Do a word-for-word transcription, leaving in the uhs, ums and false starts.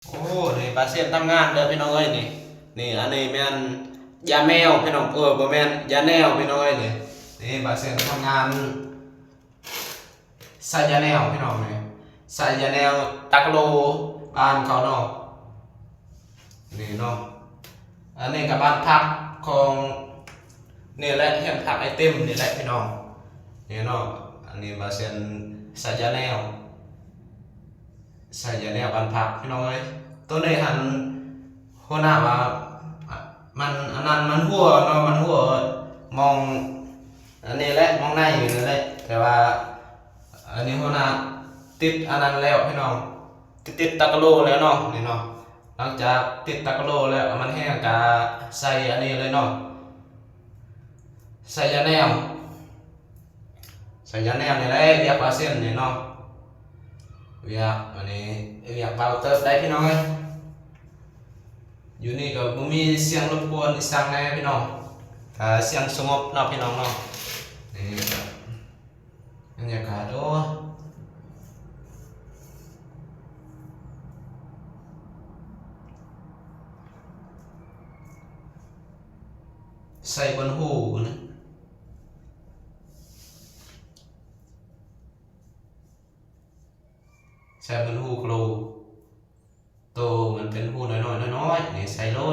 โอ้ นี่บ่าวเซียนทำงานเด้อพี่น้องเอ้ย นี่ นี่ อันนี้แม่นยาแนวพี่น้อง เออ บ่แม่น ยาแนวพี่น้องเอ้ย นี่ นี่บ่าวเซียนทำงาน ใส่ยาแนวพี่น้อง นี่ ใส่ยาแนวตากะโลบ้านเขาเนาะ นี่เนาะ อันนี้ก็บ้านพักของ นี่แหละ เฮือนพักไอ้เต็มนี่แหละพี่น้อง นี่เนาะ อันนี้บ่าวเซียนใส่ยาแนว ใส่ยาแนวบ้านพักพี่น้องเอ้ย ตัวนี้หัน หัวหน้าว่า อ่ะ มัน อันนั้นมันหัวเนาะ มันหัวมอง อันนี้แหละ มองในอยู่นั่นแหละ แต่ว่า อันนี้หัวหน้าติดอันนั้นแล้วพี่น้อง ติด ติดตากะโลแล้วเนาะ นี่เนาะ หลังจากติดตากะโลแล้ว มันแห้งก็ใส่อันนี้เลยเนาะ ใส่ยาแนว ใส่ยาแนวนี่แหละ เวียกบ่าวเซียนนี่เนาะ เวียกอันนี้ เวียกเบาเติบได้พี่น้องเอ้ย อยู่นี่ก็บ่มีเสียงรบกวนอีสังแน่พี่น้อง ก็เสียงสงบเนาะพี่น้องเนาะ นี่ก็บรรยากาศ โอ้ ใส่บนหูนะ ใส่บนหูโคล โตมันเป็นหูน้อยๆ น้อยๆ นี่ใส่โลด